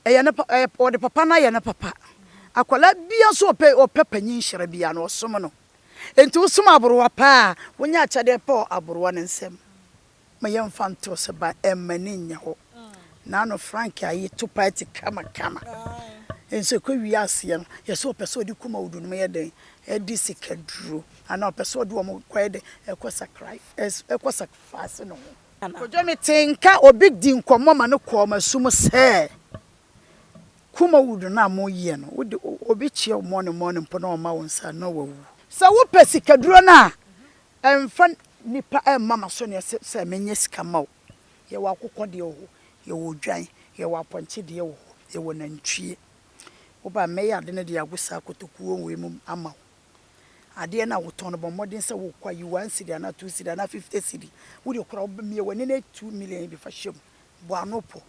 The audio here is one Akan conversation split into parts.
Ɛyɛ ne pa, ɛyɛ, ɔde papa no ayɛ ne papa. Akwadaa biara nso ɔpɛ, ɔpɛ panyin nhyira biara no, ɔsom no. Enti wosom aborowa paa a, wonya akyɛdeɛ pa wɔ aborowa no nsam. Ma yɛmfa nto sɛ ba ɛmma ani nnye hɔ. Naano Frank ayi to party kama kama. Nso ɛkɔ wie aseɛ no, yɛsɛ ɔpɛ sɛ ɔde Kumawudu nom yɛ dɛn? Ɛde sika duro. Anaa ɔpɛ sɛ ɔde wɔn kɔyɛ dɛn? Ɛkɔ sacrifice, ɛkɔ sacrifice ne ho. Kojo metee nka obi di nkɔmmɔ ma no kɔɔ m'asu mu sɛ, Kumawood no a moyɛ no, wode obi kyea wo morning morning mpo na ɔmma wo nsa a, na wawu. Sɛ wopɛ sikaduro no a, mfa nnipa mma m'asɔneɛ sɛ menyɛ sika mma wo. Yɛwɔ akokɔ deɛ wɔ hɔ, yɛwɔ odwan, yɛwɔ apɔnkye deɛ wɔ hɔ, yɛwɔ nantwie. Woba a, mɛyɛ ade no de agu saa kotokuo wei mu ama wo. Adeɛ no a wotɔn no, bɔ mmɔden sɛ wokɔ a, yi one cedi anaa two cedi anaa fifty cedi. Wo deɛ kora mia w'ani na 2 million yi bi fa hyɛ mu. Bɔ ano pɔ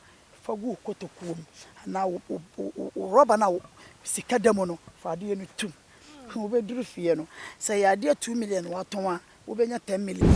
fa gu wo kotokuo mu anaa wo wo wo wo rɔba no a sika da mu no, fa adeɛ no to mu. Wobɛduru fie no, sɛ ɛyɛ adeɛ 2 million na woatɔn a, wobɛnya 10 million.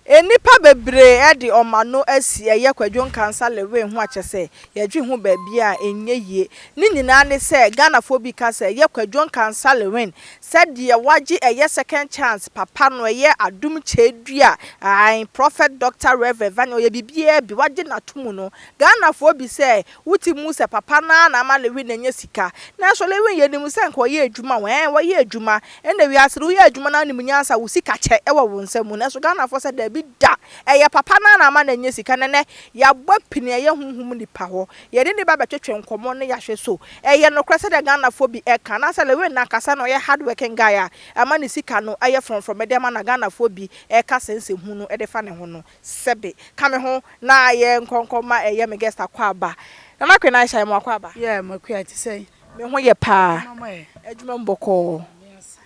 Nnipa bebree de wɔn ano asi ɛyɛ Kwadwo Nkansah Lewin ho a kyerɛ sɛ yɛdwen ho baabi a ɛnyɛ yie. Ne nyinaa ne sɛ Ghanafoɔ bi ka sɛ ɛyɛ Kwadwo Nkansah Lewin sɛdeɛ wagye ɛyɛ second chance papa no ɛyɛ adom kyɛɛdua ae Prophet Doctor Rev Evangelist ɔyɛ biribiara bi wagye no ato mu no Ghanafoɔ bi sɛ Wote mu sɛ papa no ara na ama Lewin anya sika. Nanso Lewin, yenim sɛ anka ɔyɛ adwuma o. Ɛɛ, ɔyɛ adwuma. Ɛnna wiase no, woyɛ adwuma na wonim nyansa a, wo sika kyɛ wɔ wo nsa mu. Nanso Ghanafoɔ sɛ, Dabi da! Ɛyɛ papa no ara na ama no anya sika. Na ɛnnɛ, yɛabɔ apini a ɛyɛ honhom nipa hɔ. Yɛne no ba bɛtwetwe nkɔmmɔ na yɛahwɛ so ɛyɛ nokorɛ sɛdeɛ Ghanafoɔ bi ka, anaasɛ Lewin no ankasa na ɔyɛ hard-working guy a ɛma ne sika no yɛ frɔmfrɔm de ama na Ghanafoɔ bi reka saa nsɛmhunu no de fa ne ho no. Sɛbe, ka me ho na yɛ nkɔnkɔ ma ɛyɛ me guest akwaaba. Nana Kwena Aisha yɛ mo akwaaba. Yeah, Makua, ɛte sɛn? Me ho yɛ paa. Adwuma mu ɛ? Adwuma mu bɔkɔɔ. Nyame ase.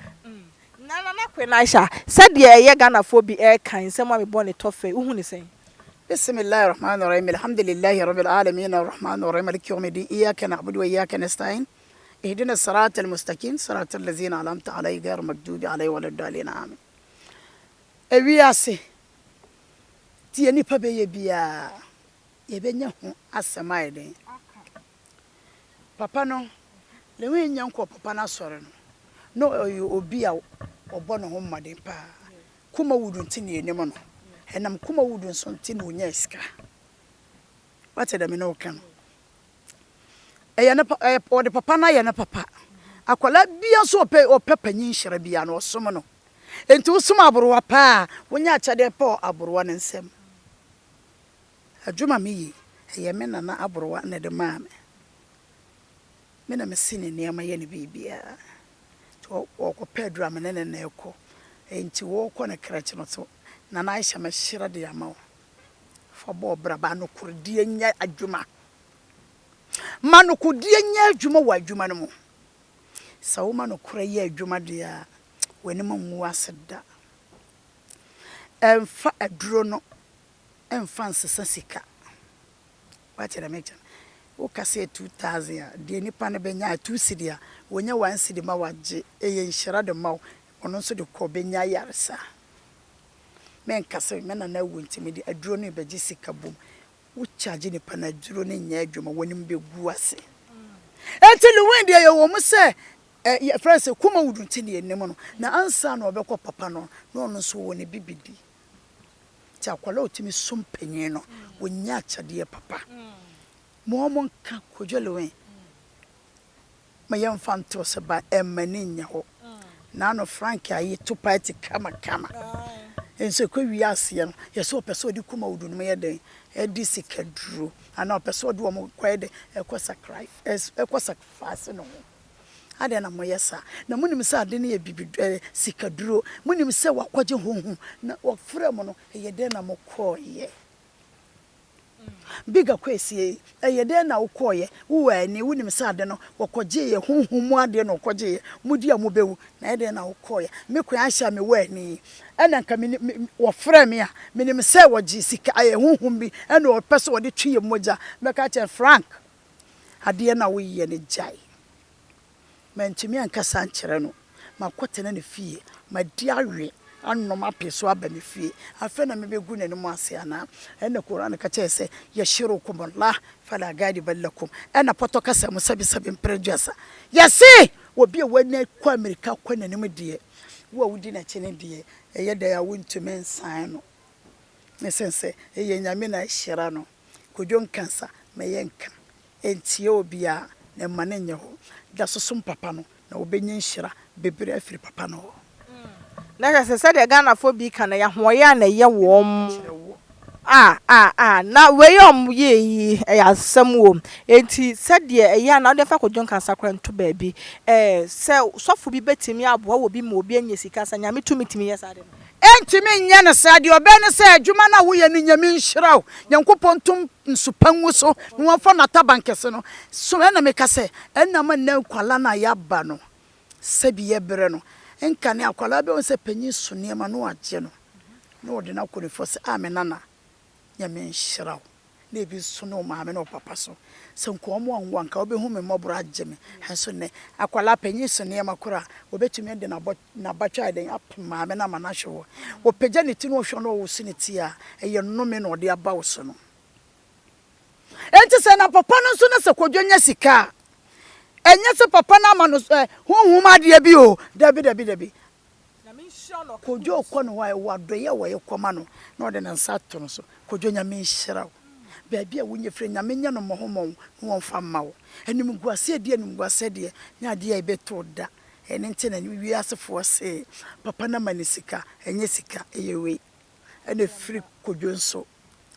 Na Nana Kwena Aisha, sɛdeɛ ɛyɛ Ghanafoɔ bi ɛreka yi, nsɛm a mebɔ ne tɔfɛ yi, wohu ne sɛn? Bisimilahi rahmani rahim alhamdulilahi rabil alamin arrahmani rahim maliki yawmidin iyaka na'budu wa iyaka nasta'in ihdina siratal mustaqim siratal lazina an'amta alayhim ghairil magdubi alayhim waladdallin amin Ewiase, deɛ nipa bɛyɛ biara, yɛbɛnya ho asɛm ayɛ dɛn? Papa no, Lewin nnya nkɔɔ papa no asɔre no, na ɔyɛ obi a ɔbɔ ne ho mmɔden paa. Kumawood nti na yɛnim no. Ɛnam Kumawood nso nti na ɔnyaa sika. Woate deɛ me ne wo ka no? Ɛyɛ ne pa, ɛyɛ, ɔde papa no ayɛ ne papa. Akwadaa biara nso ɔpɛ, ɔpɛ panyin nhyira biara no, ɔsom no. Enti wosom aborowa paa a, wonya akyɛdeɛ pa wɔ aborowa no nsam. Adwuma a meyɛ yi, ɛyɛ me nana aborowa na ɛde maa me. Me na mesi ne nneɛma yɛ ne biribiara. Nti ɔrekɔpɛ aduro a, me ne no na ɛrekɔ. Enti wɔrekɔ no krakye no, ɔse, Nana Aisha mahyira de ama wo. Fa bɔ wo bra, ma nokorɛdie nyɛ adwuma. Ma nokorɛdie nyɛ adwuma wɔ adwuma no mu. Sɛ woma nokorɛ yɛ adwuma deɛ a, w'anim ngu ase da. Mfa aduro no mfa nsesa sika. Woate deɛ merekyerɛ no? Woka sɛ 2000 a, deɛ nipa no bɛnya, 2 cedi a, ɔnya 1 cedi ma wagye. Ɛyɛ nhyira de ma wo. Ɔno nso de kɔ, ɔbɛnya ayaresa. Menka sɛ me nana awu nti mede aduro no rebɛgye sika bom. Wo charge nipa no aduro no nyɛ adwuma w'anim bɛgu ase. Enti Lewin deɛ yɛwɔ mu sɛ ɛ yɛfrɛ no sɛ Kumawood nti na yɛnim no na ansa na ɔbɛkɔ papa no na ɔno nso ɔwɔ ne bibidi. Nti akwadaa a ɔtumi som panin no ɔnya akyɛdeɛ papa. Ma wɔn nka Kojo Lewin. Ma yɛmfa nto sɛ ba ɛmma ani nnye hɔ. Naano Frank ayi to party kama kama. Nso ɛkɔ wie aseɛ no, yɛsɛ ɔpɛ sɛ ɔde Kumawood nom yɛ dɛn? Ɛde sika duro. Anaa ɔpɛ sɛ ɔde wɔn kɔyɛ dɛn? Ɛkɔ sacrifice, ɛkɔ sacrifice ne ho. Adɛn na moyɛ saa? Na monim sɛ ade no yɛ bibi ɛɛ sika duro. Monim sɛ wakɔgye honhom. Na wɔfrɛ mo no, ɛyɛ dɛn na mokɔeɛ? Bigger Kwesi, ɛyɛ dɛn na wokɔeɛ? Wowɔ ani, wonim sɛ ade no, wɔkɔgyeeɛ, honhom mu adeɛ na wɔkɔgyeeɛ, modi a mobɛwu, na ɛyɛ dɛn na wokɔeɛ? Me kwan ahyɛ a mewɔ ani yi, ɛna nka me, me, wɔfrɛɛ me a, menim sɛ wɔgyee sika, ɛyɛ honhom bi ɛna wɔpɛ sɛ wɔde twe yɛn mogya. Mɛka akyerɛ no, Frank, adeɛ no a woyɛ no gyae. Mantumi ankasa ankyerɛ no. Makɔtena ne fie, madi awe. anom ape so aba me fie. Afei na mebɛgu n'anim ase anaa? Ɛnna Koran ka kyerɛɛ sɛ, Yashirukumullah fala ghaliba lakum. Ɛnna pɔtɔ kasa mu sɛbesɛbe mprɛ aduasa, yɛse, Obi a wanya kɔ ammirika kɔ n'anim deɛ, wo a wodi n'akyi no deɛ, ɛyɛ dɛn a wontumi nsan no? Ɛsiane sɛ ɛyɛ Nyame na ahyira no. Kojo Nkansah, ma yɛnka. Ntie obiara, na mma no nyɛ hɔ. Da so som papa no, na wobɛnya nhyira bebree afiri papa no hɔ. Na kyerɛ sɛ sɛdeɛ Ghanafoɔ bi ka no, ɛyɛ ahoɔyɛ a na ɛyɛ wɔn. Ah ah ah na wei a wɔn yɛɛ yi ɛyɛ asɛm o. Enti sɛdeɛ ɛyɛ a na wode fa Kojo Nkansah koraa nto baabi. Ɛɛ sɛ sɔfo bi bɛtumi aboa wɔ bi ma obi anya sika saa, Nyame tumi tumi yɛ saa ade no? Ɛntumi nyɛ no saa. Deɛ ɔbɛyɛ ne sɛ adwuma no a woyɛ no Nyame nhyira wo. Nyankopɔn ntom nsu pa ngu so na wɔmfa n'ataban kɛse no so. Ɛna meka sɛ ɛnam nnɛ nkwadaa no a yɛaba no sɛbi yɛbrɛ no nkane akwadaa bɛhu sɛ panyin so nneɛma na wagye no na ɔde no akɔ ne fie ɔsɛ ah me nana Nyame nhyira wo. Na ebi nso ne wo maame ne wo papa so. Sɛ nka wɔn anwo a nka wobɛhu me mmɔborɔ agye me. Nanso nnɛ akwadaa panyin so nneɛma koraa a ɔbɛtumi de n'abɔ n'abatwɛ ayɛ dɛn apem maame no ama no ahwɛ hɔ. Ɔpagya ne ti na ɔhwɛ na ɔwoso ne ti a, ɛyɛ nnome na ɔde aba wo so no. Enti sɛ na papa no nso ne sɛ Kwadwo nya sika a, ɛnyɛ sɛ papa no ama no eh, honhom adeɛ bi o. Dabi, dabi, dabi. Kwadwo kɔ ne hɔ a, ɛwɔ adɔeɛ a wɔyɛ kɔma no na ɔde ne nsa ato no so. Kwadwo, Nyame nhyira wo. Baabi a wonya firi, Nyame nyɛ no mmɔho mmɔho na wɔmfa mma wo. Animguaseɛ deɛ animguaseɛ deɛ, nyɛ adeɛ a ɛbɛto wo da. Ɛno nti na wiasefoɔ se papa no ama no sika, ɛnyɛ sika, ɛyɛ wei. Ɛna ɛfiri Kwadwo nso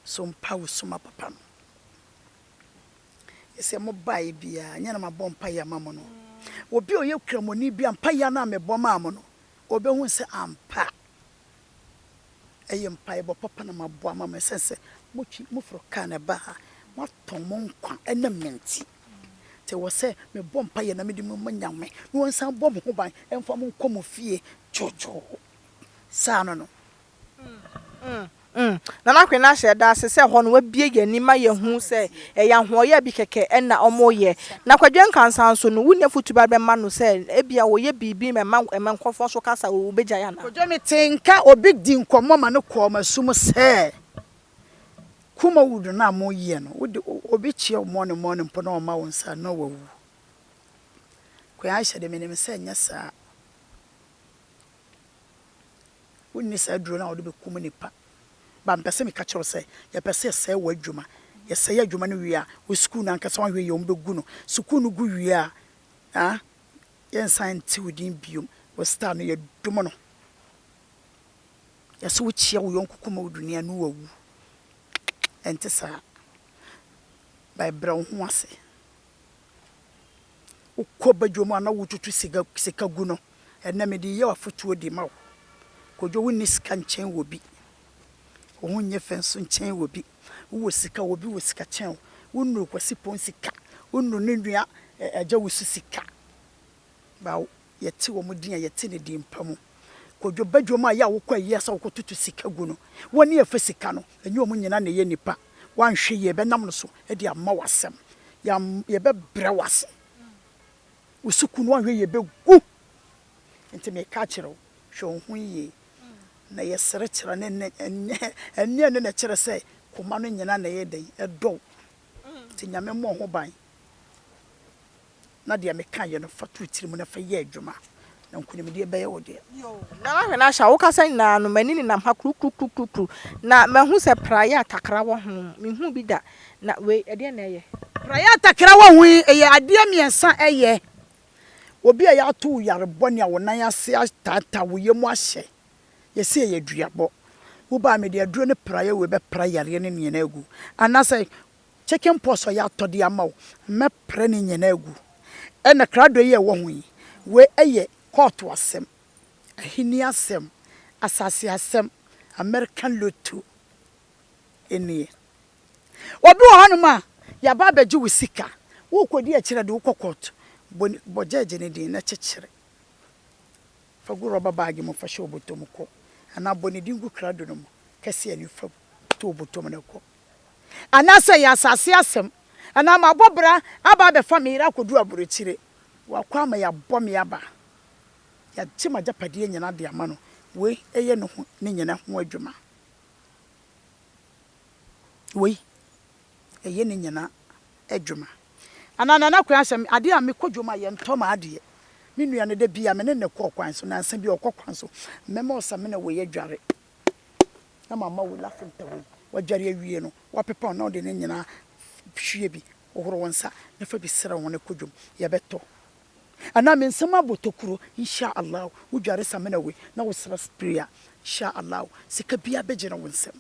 so mpa wo suma papa no. Ɛsɛ mo baeɛ biara, nyɛ na mabɔ mpaeɛ ama mo no. Obi a ɔyɛ Kramoni biara, mpaeɛ no a mebɔ maa mo no, ɔbɛhu sɛ ampa ɛyɛ mpaebɔ papa na mabɔ ama mo. Ɛsiane sɛ motwi, moforo kaa na ɛbaa ha, moatɔn mo nkwa ɛnam me nti. Nti ɛwɔ sɛ mebɔ mpaeɛ na mede mo ma Nyame na ɔnsan bɔ mo ho ban mfa mo nkɔ mo fie dwoodwoo. Saa no no. Mm, mm. Nana Kwena hyɛ da ase sɛ hɔ no wabue yɛn ani ma yɛahu sɛ ɛyɛ ahoɔyaa bi kɛkɛ na wɔreyɛ. Na Kwadwo Nkansah nso no, wonni afotu bi a wode bɛma no sɛ ebia ɔyɛ biribi ma ɛma ɛma nkurɔfoɔ nso ka sɛ ɔbɛgyae anaa? Kwadwo, metee nka obi dii nkɔmmɔ ma no kɔɔ m'asom sɛ, Kumawood no a moreyɛ no, wode obi kyea wo morning morning mpo na ɔmma wo nsa a, na wawu. Kwena Aisha de, menim sɛ ɛnyɛ saa. Wonni saa aduro no a wɔde bɛkum nnipa. But mepɛ sɛ meka kyerɛ wo sɛ, yɛpɛ sɛ yɛsɛe w'adwuma. Yɛsɛe adwuma no wie a, wo sukuu no ankasa woanhwɛ yie a wɔbɛgu no. Sukuu no gu wie a, ah, yɛnsan nte wo din bio. Wo star no, yɛdum no. Yɛse wokyia wo yɔnko kum wo duni a, ne wawu. Ɛnte saa. But brɛ wo ho ase. Wokɔ badwam a na wotutu sika sika gu no, ɛnnɛ mede yɛ afotuo de ma wo. Kojo wonni sika nkyɛn wɔ bi. Wo ho nyɛ fɛ nso nkyɛn wɔ bi. Wowɔ sika, obi wɔ sika kyɛn wo. Wonnuru Kwasi Pon sika, wonnuru ne nua Agya Wusu sika. Ba yɛte wɔn din a, yɛte no din pa mu. Kojo badwam a yɛ a wokɔ ayie asa wokɔtutu sika gu no, wɔn a ɛfa sika no, ɛnyɛ wɔn nyinaa na ɛyɛ nnipa. Woanhwɛ yie a, yɛbɛnam no so de ama wo asɛm. Yɛbɛbrɛ wo ase. Wo sukuu no woanhwɛ yie ɛbɛgu. Nti meka akyerɛ wo, hwɛ wo ho yie. Na yɛsere kyerɛ no ɛnnɛ, ɛnyɛ ɛno na ɛkyerɛ sɛ koma no nyinaa na ɛyɛ dɛn, ɛdɔ wo. Nti Nyame mmɔ wo ho ban. Na deɛ mekaeɛ no, fa to wo tirim na fa yɛ adwuma, na nkonimdie bɛyɛ wo dea. Yoo, Nana hwɛ na hyɛ a wokasa nyinaa no m'ani nenam ha krukrukrukrukru na mahu sɛ praeɛ a takra wɔ ho, menhuu bi da, na wei ɛdeɛn na ɛyɛ? Praeɛ a takra wɔ ho yi, ɛyɛ adeɛ mmiɛnsa ɛyɛ, obi a yɛato wo yare bɔne a wo nan ase ataataa, wo yam ahyɛ, yɛse ɛyɛ duabɔ, woba a mede aduro ne praeɛ wei bɛpra yareɛ no nyinaa agu, anaasɛ Chicken pox a yɛatɔ de ama wo, mɛprɛ ne nyinaa agu. Ɛna krado yi a ɛwɔ ho yi, wei yɛ kɔɔto asɛm, ahenni asɛm, asase asɛm, American lotto nie. Obi wɔ hɔnom a, yɛaba abɛgye wo sika, worekɔdi akyire a, de wo kɔ kɔɔto. Bɔ bɔ gyɛɛgye no din na kyekyere. Fa gu rɔba baage mu fa hyɛ wo bɔtɔ mu kɔ. Anaa bɔ ne din gu krado no mu kɛseɛ no fa to wo bɔtɔ mu na kɔ. Anaasɛ ɛyɛ asase asɛm, anaa mabɔ bra aba abɛfa me yere akɔduru aburokyire, wakɔ ama yɛabɔ me aba, yɛagye m'agyapadeɛ nyinaa de ama no. Wei yɛ ne ho ne nyina ho adwuma. Wei yɛ ne nyina adwuma. Anaa Nana Kwan asɛm, adeɛ a mekɔ dwom a yɛntɔ m'adeɛ. Me nua no da biara me ne no kɔ kwan so, nansa bi ɔkɔ kwan so, mɛma ɔsamena wei adware na mama wo lafinta wei. Wadware awie no, wapepa wo na wode ne nyinaa hwie bi, hohoro wo nsa na fa bi sra wo ho na kɔ dwom. Yɛbɛtɔ. Anaa me nsam abɔ tokuro, Insha Allah, wo dware samina wei na wo sra spray a, Insha Allah, sika biara bɛgyina wo nsam.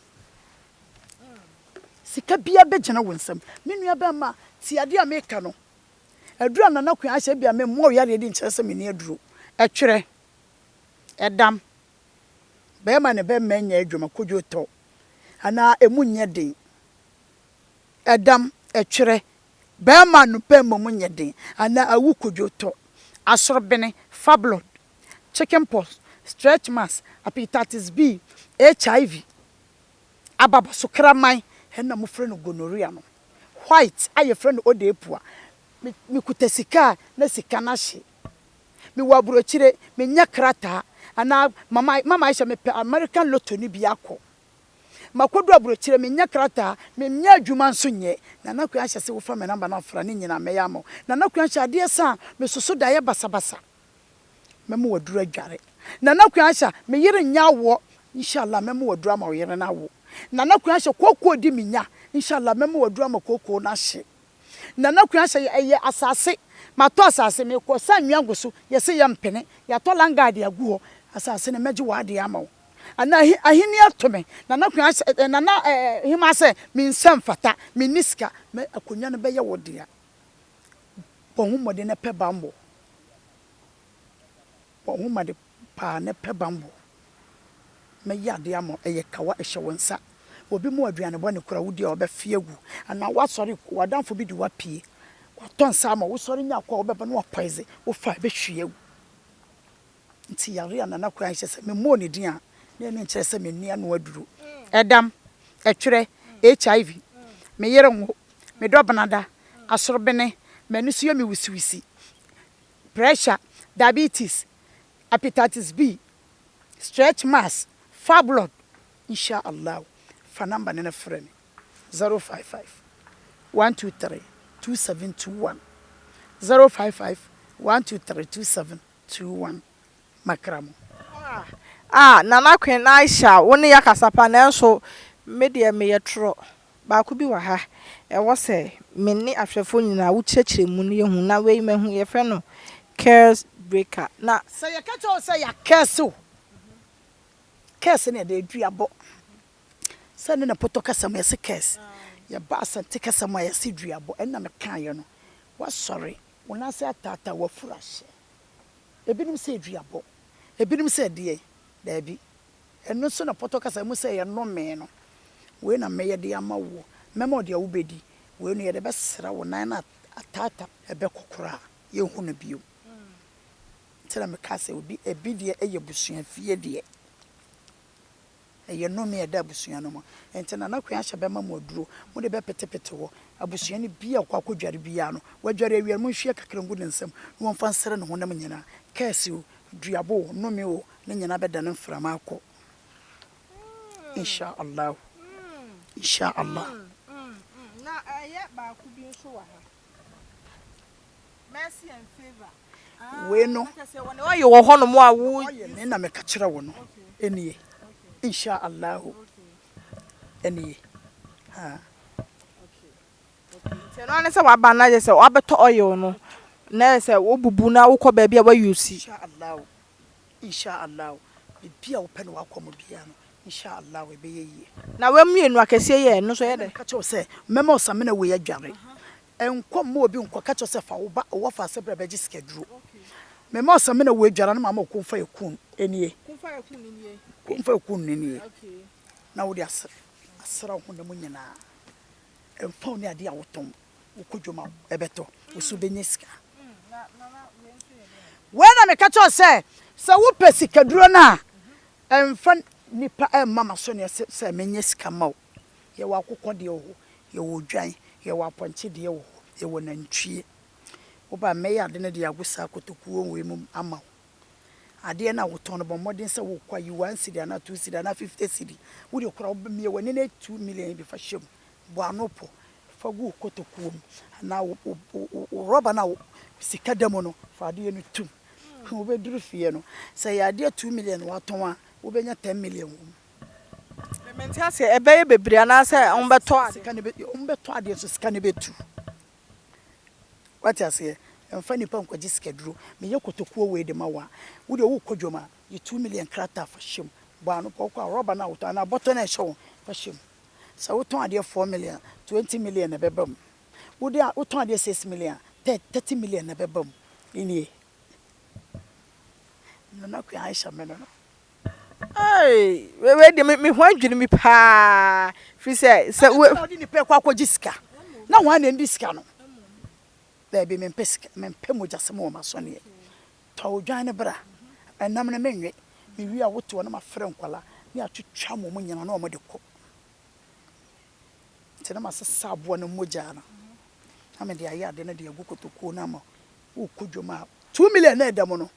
Sika biara bɛgyina wo nsam. Me nua bɛɛma, tie adeɛ a meka no. Aduro a Nana Kua ahyɛ, ebia me mmoa wo yareɛ di nkyerɛ sɛ menni aduro. Ɛtwerɛ, ɛdam, bɛɛma ne bɛɛma nyɛ adwuma, kodwo tɔ, anaa ɛmu nyɛ den. Ɛdam, ɛtwerɛ, Barima no bɛma mu nyɛ den anaa awu kodwo tɔ, asorobene, fabloid, chicken pox, stretch marks, hepatitis B, HIV, ababa so kraman, ɛna mofrɛ no gonorrhea no, white a yɛfrɛ no odeepua. Me mekuta sika a na sika no ahye. Mewɔ aburokyire, mennya krataa anaa mama mama ayɛ sɛ mepɛ American lotto no bi akɔ. Makodu abrokyire mennya krataa, mennya adwuma nso nyɛ. Nana Akua ahyɛ se wofa me number no afra ne nyinaa mɛyɛ ama wo. Nana Akua ahyɛ adeɛ sa a mesoso daeɛ basabasa mɛma waduru adware. Nana Akua ahyɛ me yere nnya awoɔ inshallah mɛma waduru ama wo yere no awo. Nana Akua ahyɛ kookoo di me nya inshallah mɛma waduru ama kookoo no ahye. Nana Akua ahyɛ ɛyɛ asase matɔ asase mekɔ sa nnua gu so yɛse yɛmpene yɛatɔ langard agu hɔ asase no mɛgye w'adeɛ ama wo. Anaa ahenni ato me, Nana Kua sɛ, eh, Nana eh, Hemaa sɛ, me nsa mfata, menni sika, mɛ akonnwa no bɛyɛ wo dea. Bɔ ho mmɔden na pɛ bammɔ. Bɔ ho mmɔden paa na pɛ bammɔ. Mɛyɛ adeɛ ama wo, ɛyɛ kawa, ɛhyɛ wo nsa. Obi ma wo aduane bɔne koraa, wodi a wobɛfe agu. Anaa woasɔre, w'adamfo bi de wo apue, watɔ nsa ama wo, wosɔre nya akɔ a wobɛba na wapoison, wofa a ɛbɛhwie agu. Nti yare a Nana Kwan hyɛ sɛ memmɔɔ ne din a, na ɛno nkyerɛ sɛ menni ano aduro. Ɛdam, ɛtwerɛ, HIV, me yere nwo, me dɔ benada, asorobene, m'ani so yɛ me wisiwisi, pressure, diabetes, hepatitis B, stretch marks, fibroid, Insha Allah fa number no na frɛ me, 055 123 2721, 055 123 27. 21 makra mu. Ah ah Nana Queen Aisha wo ne yakasa pa nanso me deɛ meyɛ torɔ baako bi wɔ ha ɛwɔ sɛ me ne ahwɛfoɔ nyinaa wo kyerɛkyerɛ mu na yɛhu na wei mahu yɛfrɛ no curse breaker na. Sɛ yɛka kyerɛ wo sɛ yɛ curse wo, curse ne yɛde duabɔ, sɛ ne na potɔ kasa mu yɛse curse, yɛba Asante kasa mu a yɛse duabɔ, ɛno na mekaeɛ no, woasɔre Wo nan ase ataataa, w'afuru ahyɛ. Ebinom sɛ aduabɔ, ebinom sɛ ɛdeɛn? Daabi. Ɛno nso na pɔtɔ kasa mu sɛ ɛyɛ nnome no. Wei na mɛyɛ de ama woɔ. Mɛma wo deɛ wobɛdi. Wei no yɛde bɛsra wo nan no ataataa. Ɛbɛkɔ koraa, yɛnhu no bio. Nti na mekaa sɛ obi, ebi deɛ ɛyɛ abusua fie deɛ. Ɛyɛ nnome a ɛda abusua no mu. Enti Nana Kweahyɛ bɛma mo aduro, mode bɛpetepete hɔ. Abusua no biara a ɔkɔ akɔdware biara no, wadware awie no, monhwie kakra ngu ne nsam na wɔmfa nsra ne honam nyinaa. Kɛɛse o, duaba o, nnome o, ne nyinaa bɛdane mframa akɔ. Insha Allah. Insha Allah. Na ɛyɛ baako bi nso wɔ ha. Mercy and favour. Wei no. Ɔyɛ wɔ hɔ nom a wo. Ɔyɛ me na meka kyerɛ wo no. Ɛnie. Insha Allahu. Ɛnie. Haa. Nti ɛno ara ne sɛ waba na yɛ sɛ wabɛtɔ oil no na yɛ sɛ wobubu na wokɔ baabi a wa use. Insha Allahu. Insha Allahu. Biribi a wopɛ no w'akɔ mu biara no, Insha Allahu ɛbɛyɛ yie. Na wei mmienu akɛseɛ yi ɛ, ɛno nso ɛyɛ dɛn? Ɛna meka kyerɛ wo sɛ mɛma wo samina wei adware. Nkɔ mma obi nkɔ ka kyerɛ sɛ fa wo ba wɔ fa sɛ bra bɛgye sikaduro. Me ma ɔsamina wo adwara no ma ma ɔkomfa ekun nie. Komfa ekun no nie. Na wode asra wo honam nyinaa. Ɛmfa wo ne adeɛ a wotɔn wokɔ dwom a ɛbɛtɔ wo so wobɛnya sika. Wei na meka kyerɛ wo sɛ sɛ wopɛ sikaduro no a ɛmfa nipa ɛmma m'asɔneɛ sɛ menyɛ sika mma wo. Yɛwɔ akokɔ deɛ wɔ hɔ, yɛwɔ odwan, yɛwɔ apɔnkye deɛ wɔ hɔ, yɛwɔ nantwie. Woba a, mɛyɛ ade no de agu saa kotokuo wei mu ama wo. Adeɛ no a wotɔn no, bɔ mmɔden sɛ wokɔ a, yi one cedi anaa two cedi anaa fifty cedi. Wo deɛ kora mia w'ani na 2 million yi bi fa hyɛ mu. Bɔ ano pɔ fa gu wo kotokuo mu anaa wo wo wo wo rɔba no a sika da mu no, fa adeɛ no tom. Wobɛduru fie no, sɛ ɛyɛ adeɛ 2 million na woatɔn a, wobɛnya 10 million wɔ mu. Me mente aseɛ, ɛbɛyɛ bebree anaasɛ wɔbɛtɔ adeɛ? Sika no bɛ, wɔbɛtɔ adeɛ nso sika no bɛtu. Wate aseɛ? Mfa nnipa nkɔgye sikaduro. Meyɛ kotokuo wei de ma wo a, wo deɛ worekɔ dwam a, yi 2 million krataa fa hyɛ mu. Bɔ ano pɔ, wokɔ a rɔba no a wotɔn anaa bɔtɔ no a ɛhyɛ wo fa hyɛ mu. Sɛ wotɔn adeɛ 4 million a, 20 million na ɛbɛba mu. Wode a, wotɔn adeɛ 6 million a, 30 million na ɛbɛba mu. Nie. Nana Akua Aisha me no no. Ei, wei deɛ me me ho adwiri me paa, firi sɛ sɛ wo. Na ɔde nipa kɔ akɔgye sika, na hwan na ɛndi sika no? Daabi, mempɛ sika, mempɛ mogyasɛm wɔ m'asɔneɛ. Tɔ odwan no bra, ɛnam no menwe, mewie a wote hɔ na mafrɛ nkwadaa ne atwitwa ama wɔn nyinaa na wɔde kɔ. Nti na masesa aboa no mogya no na mede ayɛ ade no de agu kotokuo no ama wokɔ dwam a, 2 million na ɛda mu no,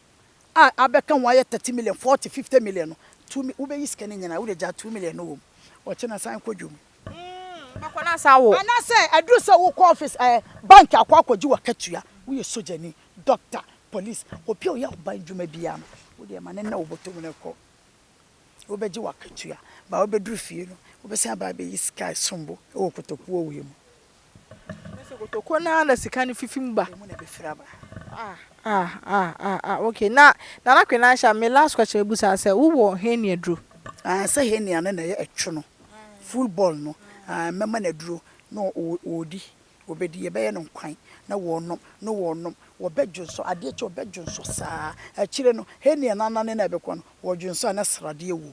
a abɛka ho ayɛ 30 million, 40, 50 million no, 2 mi wobɛyi sika no nyinaa, wode gyaa 2 million no wɔ mu, ɔkyena san kɔ dwam. Wobɛkɔ na asan wo. Anaasɛ ɛduru sɛ wokɔ office ɛɛ bank akɔ akɔgye w'akatua, woyɛ sogyani, doctor, police, obi a ɔyɛ aban dwuma biara no, wo deɛ ma no nna wo bɔtɔ mu na kɔ. Wobɛgye w'akatua, ba wobɛduru fie no, wobɛsan aba abɛyi sika a ɛsom bo wɔ kotokuo wei mu. Na sɛ kotokuo no ara na sika no fifi mu ba. Emu na ɛbɛfiri aba. Ah ah ah ah ah okay na Nana Kwenansha me last question mɛbusa sɛ wo wɔ hernia duro? Ah sɛ hernia no na ɛyɛ ɛtwo no full ball no ah mɛma no aduro na ɔɔdi ɔbɛdi yɛbɛyɛ no nkwan na wɔɔnom na wɔɔnom wɔbɛdwonsɔ adeɛ kye ɔbɛdwonsɔ saa akyire no hernia no anane no a ɛbɛkɔ no wɔdwonsɔ a na sradeɛ wɔ mu.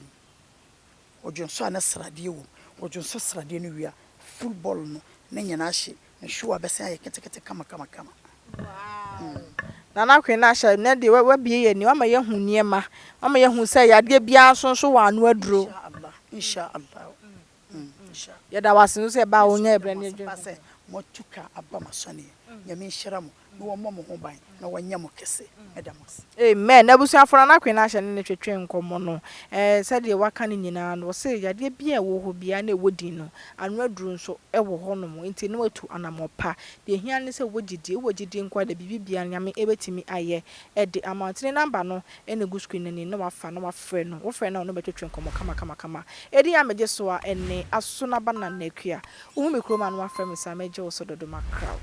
Wɔdwonsɔ a na sradeɛ wɔ mu. Wɔdwonsɔ sradeɛ no wie a, full ball no ne nyinaa hye. Ne hwewa bɛsan ayɛ ketekete kamakamakama. Wow! Nana Kwena ahyɛ nnɛ deɛ wabue yɛn ani, wama yɛahu nneɛma, wama yɛahu sɛ yadeɛ biara nso nso wɔ ano aduro. Insha Allah, Insha Allah, Insha. Yɛda wo ase nso sɛ ɛbaa a wonyae berɛ ne Yɛda mo ase paa sɛ moatu ka aba m'asɔneɛ. Nyame nhyira mo na wɔmmɔ mo ho ban na wɔnyɛ mo kɛse. Meda mo ase. Amen abusuafo Nana Queen Ahyɛ ne no twetwe nkɔmmɔ no eh sɛdeɛ waka no nyinaa no ɔse yadeɛ biaa ɛwɔ hɔ biaa na ɛwɔ din no ano aduru nso ɛwɔ hɔ nom nti na watu anamɔ pa deɛ ɛhia ne sɛ wowɔ gyidie wowɔ gyidie nkoa deɛ biribi biaa Nyame ɛbɛtumi ayɛ de ama wo nti ne number no na ɛgu screen no anim na wafa na wafrɛ no wofrɛ no a ɔne wo bɛtwetwe nkɔmmɔ kama kama kama ɛdin a megye so a ɛne Asonaba Nana Akua wohu me kurom a na wafrɛ me saa mɛgye wo so dodo makra wo.